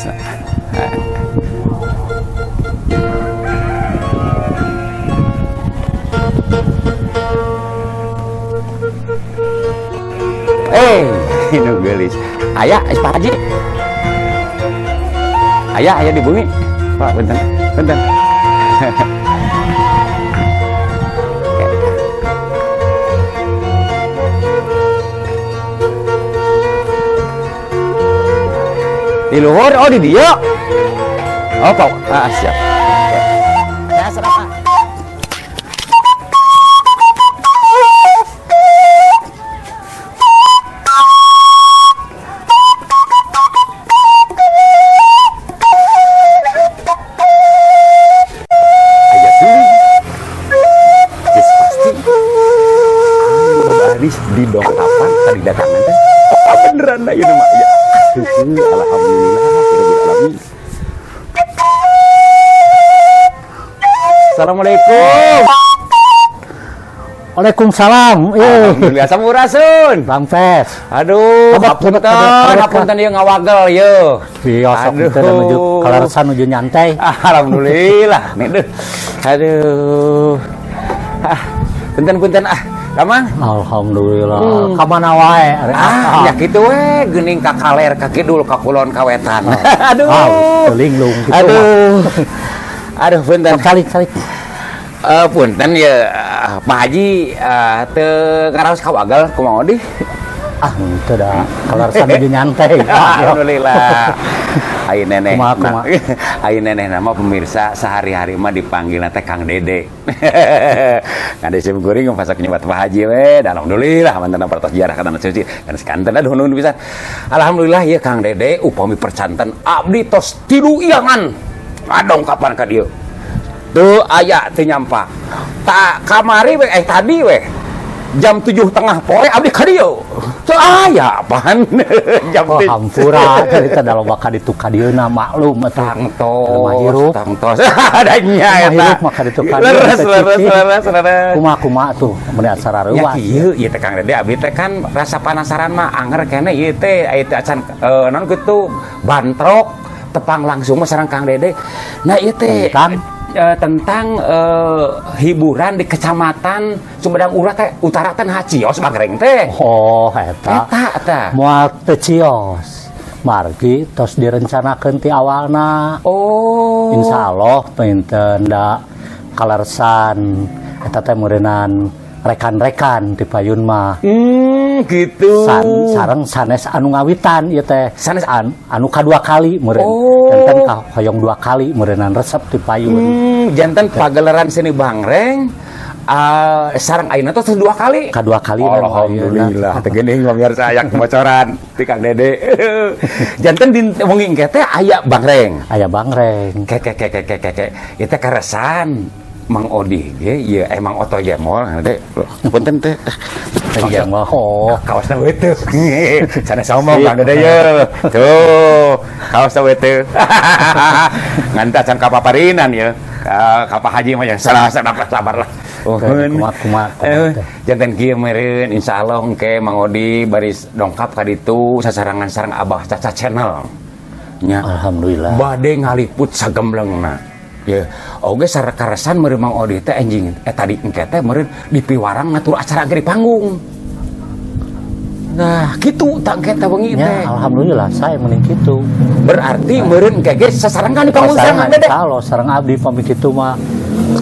Kaosna. Eh, nu geulis. Aya, Pak Haji. Aya, aya di bumi. Pak, punten. Punten. Di luhur, oh di dieu. Oh, Pak. Ah, siap. Oke. Ya, serap, Pak. Aya suling. Geus pasti. Anu baris di dongkapan tadi datangan teh. Oh, beneran da ieu mah ya. Alhamdulillah, rabbil alamin. Assalamualaikum. Waalaikumsalam. Alhamdulillah, sampurasun. Bang Pes. Aduh, Kabar, hapunten, kabar, kabar. Hapunten ieu ngawagel ieu. Iya, sok Aduh. teu menuju kaleresan nuju nyantai. Alhamdulillah. Nih deh. Aduh. Ah, punten-punten ah. Damang. Alhamdulillah. Kamana wae ari? Ah, ya kitu we, geuning ka kaler, ka kidul, ka kulon, ka wetan. Aduh. Ah, teu linglung kitu mah. Aduh. Aduh, punten. Sok calik calik. Eh, punten ya, Pak Haji, teu ngaraos kawagel kumaha di? Ah, henteu da. Kaleresan nuju nyantai. Ah, yo. Alhamdulillah. Ai neneh. Kumaha, kumaha? Ai neneh nama pemirsa sehari-hari mah dipanggil teh Kang Dede. Ngade sim kuring pasak nyebat Pak Haji we. Dan alhamdulillah mantan pertos ziarah ka tanah suci. Dan sekanten aduh nuhun pisan. Alhamdulillah ya Kang Dede upami percanten abdi tos tilu iangan. Ngadongkapan ka dieu. Teu aya teu nyampa. Tak kamari we, eh tadi we. Jam 7.30 poe abdi ka dieu. Teu aya apaan. Jam Oh, hampura tadi teh da loba ka ditu ka dieuna maklum atuh. Tangtos, Mah hirup. Tangtos. Adanya Mah eta. hirup mah ka ditu ka dieu Leres, teh leres, cicing. Leres, leres. Kumaha kumaha tuh mun acara Ya reuwas. kieu ieu teh Kang Dede, abdi teh kan rasa penasaran mah anger keneh ieu teh aya teh acan naon kitu bantrok tepang langsung mah sareng Kang Dede. Nah, ieu teh Tentang? Tentang hiburan di Kecamatan Sumedang Utara teh, Utara teh Hacios Bangreng teh. Oh, eta. Eta eta. Moal teu cios. Margi tos direncanakeun ti awalna. Oh. Insya Allah punten da kaleresan eta teh meureunan rekan-rekan di payun mah. Gitu. Sareng sanes anu ngawitan ieu teh. Sanes- Anu kadua kali meureun. Oh. Janten ka hoyong dua kali meureunan resep di payun. Janten pagelaran seni Bangreng sareng ayeuna teh dua kali. Kadua kali dan Alhamdulillah, teh geuning pemirsa aya kebocoran ti Kang Dede. Janten di wengi engke teh aya Bangreng. Aya Bangreng. Ke ke ke ke ke ke ke. Ieu teh karesan Mang Odi ge ieu emang oto jemol Dede. Punten teh. Iya mah oh. Kaosna weuteuk. Sanes sombong Kang Dede ye. Tuh, kaosna weuteuk. Ngan teh acan kapaparinan ye. Ka Pak Haji mah yang salah sabar sabar lah. Oh, Kumaha kumaha kumaha teh. Janten kieu meureun insyaallah engke Mang Odi baris dongkap ka ditu sasarangan sareng Abah Caca Channel. Nya. Alhamdulillah. Bade ngaliput sagemblengna. Ya, oge sarekaresan meureun Mang Odi teh enjing tadi engke teh meureun di piwarang ngatur acara ge di panggung. Nah, kitu tak engke teh wengi Ya, teh. Alhamdulillah saya mending kitu. Berarti meureun engke ge sasarengan di panggung sareng Sarengan Dede. kalau sareng abdi pami kitu mah.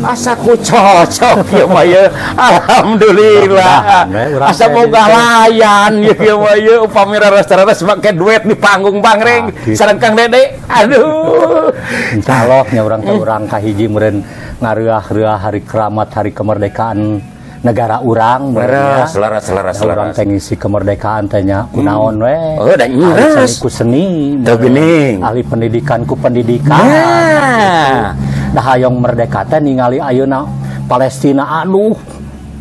Asa ku cocok ya mah ye. Alhamdulillah. Mudah-mudahan, we, urang Asa teh boga gitu. layan ye ieu mah ye upami raras-raras make duet di panggung Bangreng Ah, gitu. sareng Kang Dede. Aduh. Insya Allah nya urang teh urang kahiji meureun ngareah-reuah hari keramat hari kemerdekaan negara urang meureun Leres, nya. leres, leres, Da urang leres. teh ngisi kemerdekaan teh nya kunaon we. Oh, da Ahli leres. seni ku seni, Teu geuning. ahli pendidikan ku pendidikan. Nah. Dah hayong merdeka teh ningali ayeuna Palestina, aduh.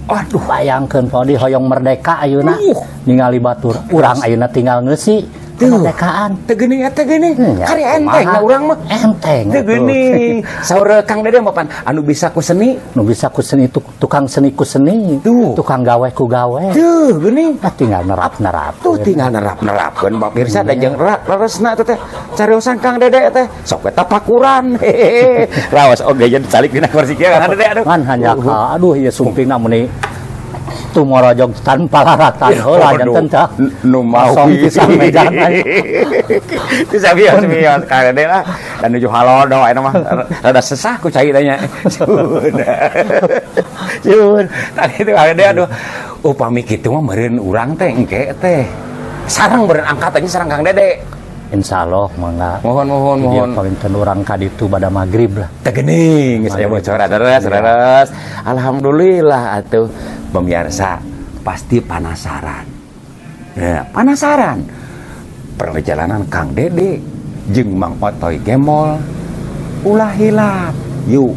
Aduh. Bayangkeun Pak Odi hoyong merdeka ayeuna ningali batur urang ayeuna tinggal ngeusi kemerdekaan. Teu geuning eta geuning. Ya, Kari enteng kumaha? na urang mah. Enteng Teu atuh. geuning. Saur Kang Dede mah pan anu bisa ku seni. Nu bisa ku seni tukang seni ku seni, Tuh. Tukang gawe ku gawe. Tuh geuning. Ah, tinggal nerap-nerap. Tuh tinggal nerap-nerapkeun pemirsa da jeung leresna teh teh. Cariosan Kang Dede teh sok eta pakuran. Hehehe. Raos oge yen calik dina kursi kieu, Kang Dede, aduh. Kan hanya ka aduh, ieu sumpingna meuni tumorojog tanpa laratan heula janten tah. Nu mau Kosong pisan mejana. Itu sabios bios Kang Dede lah dan nuju halodo eta mah rada sesah ku cai tanya. Cun. Tadi itu Kang Dede, aduh, upami kitu mah meureun urang teh engke teh sareng meureun angkatannya sareng Kang Dede. Insya Allah, mangga. Mohon, mohon, Dia mohon. Palinten urang ka ditu bada maghrib lah. Teu geuning, geus aya bocoran terus, terus. Alhamdulillah atuh, pemirsa pasti penasaran. Ya, penasaran. Perjalanan Kang Dede jeung Mang Otoy Gemol ulah hilap. Yuk,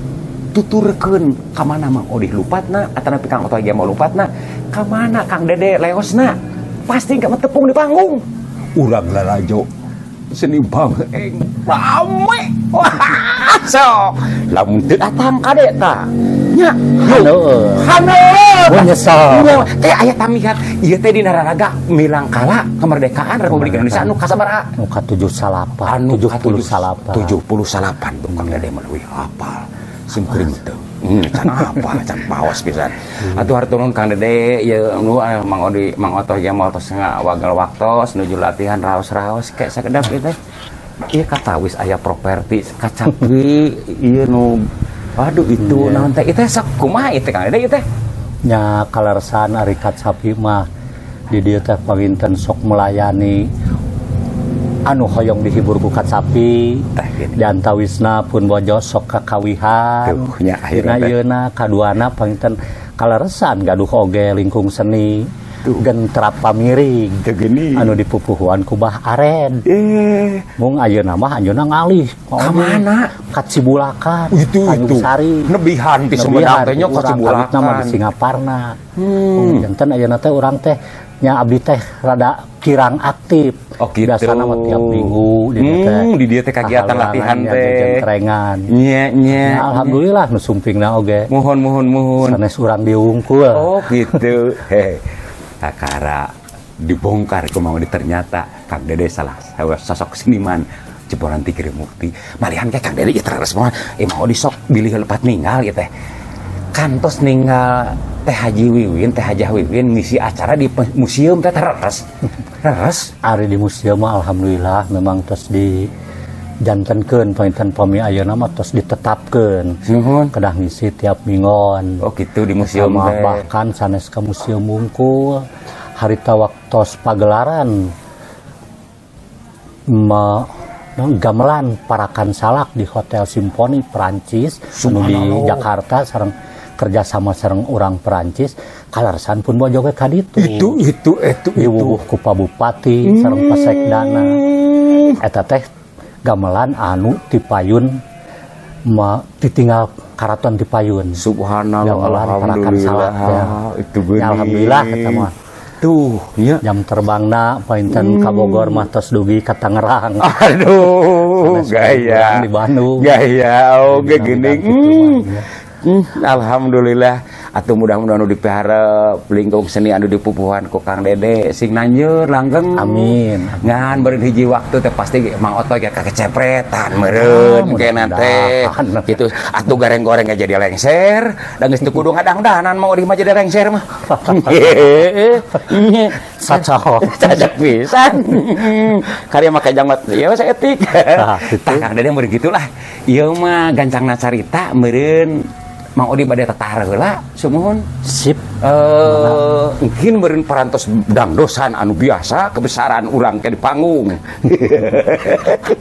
tuturkeun ka mana Mang Odih lupatna atanapi Kang Otoy Gemol lupatna, ka mana Kang Dede leosna. Pasti gak tepung di panggung. Urang lalajo seni bangeng rame. Wah, sok lamun teu datang kade tah nya. Haneul. Haneul. Gua nyesel. Nya, teh aya tamihat ieu teh dina raraga milangkala kemerdekaan Republik Indonesia anu kasabaraha? Nu ka 78, Anu 78. 78 tuh. Kang Dede mah leuwih hafal sim kuring teu. Can apa, can paos pisan. Atuh hatur nuhun, Kang Dede, ieu nu Mang Odi, Mang Otoh ge moal tos ngawagel waktos nuju latihan raos-raos kayak sakedap ieu teh. Ieu katawis aya properti kacapi ieu nu aduh itu naon teh, ieu teh sok kumaha ieu teh, Kang Dede, ieu teh? Nya, kaleresan ari kacapi mah di dieu teh panginten sok melayani anu hoyong dihibur ku kacapi. Tah, gini. Di antawisna pun bojo sok kakawihan. Tuh, nya, akhirna Dina teh. ieuna kaduana panginten kaleresan gaduh oge lingkung seni Gentrap Pamiring Teu geuning. Anu dipupuhuan ku Bah Aren. Mung ayeuna mah anjeunna ngalih. Ka mana? Ka Cibulakan. Itu Tanjung itu. Sari. Nebihan ti Sumedang teh nya ka Urang kawitna mah di Cibulakan. Singaparna. Janten ayeuna teh urang teh nya abdi teh rada kirang aktif. Oh, gitu. Biasana mah tiap minggu di dieu teh. Di dieu teh kagiatan latihan Kahalangan, teh. jejentrengan. Nya nya. Ya, alhamdulillah nu sumpingna oge. Mohon, mohon, mohon. Sanes urang diungkul. Oh gitu. Hei, kakara dibongkar ku mau ternyata Kang Dede salah sosok seniman jebolan Tigre Mukti. Malihan ke Kang Dede ya terus mah mau disok bilih lepat ninggal ya teh. Kantos ninggal Teh Haji Wiwin, Teh Hajah Wiwin ngisi acara di museum teh teres. Teres. Ari di museum mah alhamdulillah memang tos di jantenkeun panginten pami ayeuna mah tos ditetapkeun. Nuhun. Kedah ngisi tiap minggon. Oh gitu, di museum Sama teh. Bahkan sanes ke museum wungkul, harita waktos pagelaran gamelan Parakan Salak di Hotel Simponi Perancis anu di Subhanallah. Jakarta sareng kerjasama sareng orang Perancis, kaleresan pun bojo ge ka ditu. Itu itu. Diwuwuh ku Pak Bupati sareng Pak Sekdana. Eta teh gamelan anu tipayun ma ditinggal karaton tipayun. Subhanallah, Gamelan Parakan alhamdulillah. Salak ya. Itu geuning. Ya, alhamdulillah eta mah. Tuh, ya. Jam terbangna painten ka Bogor mah tos dugi ka Tangerang. Aduh, Sanes gaya. di Bandung. Gaya, oke Dina geuning. bidang kitu mah, ya. Alhamdulillah. Atuh mudah-mudahan anu dipiharep lingkung seni anu dipupuhan ku Kang Dede sing nanjeur langgeng. Amin. Ngan beureun hiji waktu teh pasti Mang Otoy ge kakecepretan meureun Ah, kena teh. mudah-mudahan. Gitu atuh goreng-goreng ge jadi lengser da geus teu kudu ngadangdanan Mang Odi mah jadi lengser mah. Sacok. Cacak pisan. Karya make janggot ieu saeutik. Tah, gitu. Tah, Kang Dede meureun gitulah. Ieu mah gancangna carita meureun Mang Odi bade tatar heula sumuhun. Sip. Mungkin meureun parantos dangdosan anu biasa kebesaran urang ke di panggung.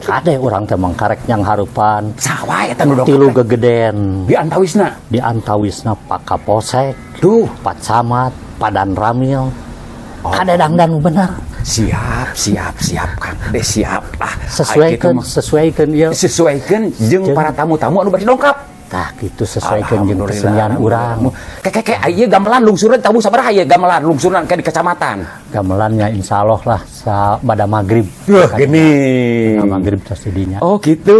Kade urang teh mangkarek yang harupan Saha wae eta nu dongkap tilu teh? Gegeden. Di antawisna. Di antawisna Pak Kapolsek, Duh, Pak Camat, Pak Danramil. Kade dangdan bener. Siap, siap, siap, Kang Dede siap lah. Sesuaikan, Ai, kitu mah. Sesuaikan ieu. Sesuaikan jeung Jeung- para tamu-tamu anu bade dongkap. Tah gitu, sesuaikan jeung Alhamdulillah. kesenian urang. Kayak kayak ieu gamelan lungsuran tamu sabaraha ieu gamelan lungsuran kayak di kecamatan? Gamelannya insya Allah lah sa bada maghrib. Wah, gini. Bada maghrib tos didinya. Oh gitu.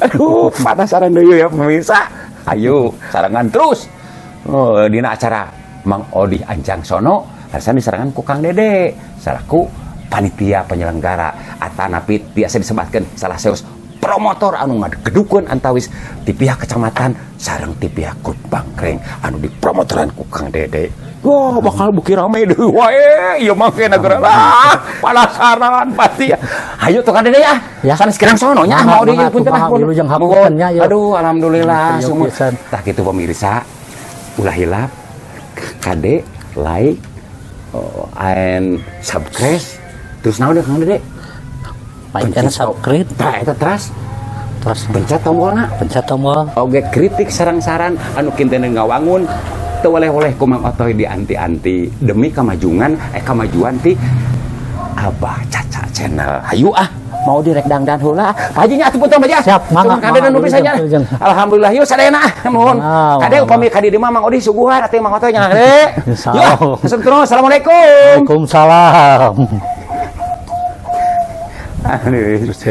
Aduh, penasaran dulu ya pemirsa. Ayo, sarangan terus. Oh, dina acara Mang Odi Anjangsono, harusnya disarangan ku Kang Dede. Salaku Panitia penyelenggara atanapi biasa disebutkan salah sawios promotor anu ngagedukeun antawis di pihak kecamatan sareng di pihak grup Bangkreng anu dipromotoran ku Kang Dede. Wah, bakal buki rame deui wae ieu mah kena lah penasaran pasti. Ayo tuh, Kang Dede ya. Ya. Sanes kirang sono nya. Mangga, mau di mangga, punten. tuh, wilujeng hapunten nya, ya. Aduh, alhamdulillah. Ayo, Sumur. pisan. Tah kitu, pemirsa, ulah hilap kade like, oh, and subscribe, terus naon deh, Kang Dede? Like and subscribe. Tah eta, terus terus pencet tombolna. Pencet tombol. Oge kritik sareng saran anu kinten ngawangun teu oleh-oleh ku Mang Otoy di anti-anti demi kamajuan, eh, kamajuan ti Abah Caca Channel. Hayu ah, mau direk dangdan heula. Pak Haji nya atuh, punten, Pak Haji. Siap, mangga, Cuman kade mangga, nu bisa nya. wilujeng. Alhamdulillah, yuk sadayana ah, nuhun. Mangga, Kade mangga. upami ka dieu mah Mang Odi suguhan atuh Mang Otoy nya, Kade. Insyaallah. Yuk, asup terus. Assalamualaikum. Waalaikumsalam. Aduh. Terus.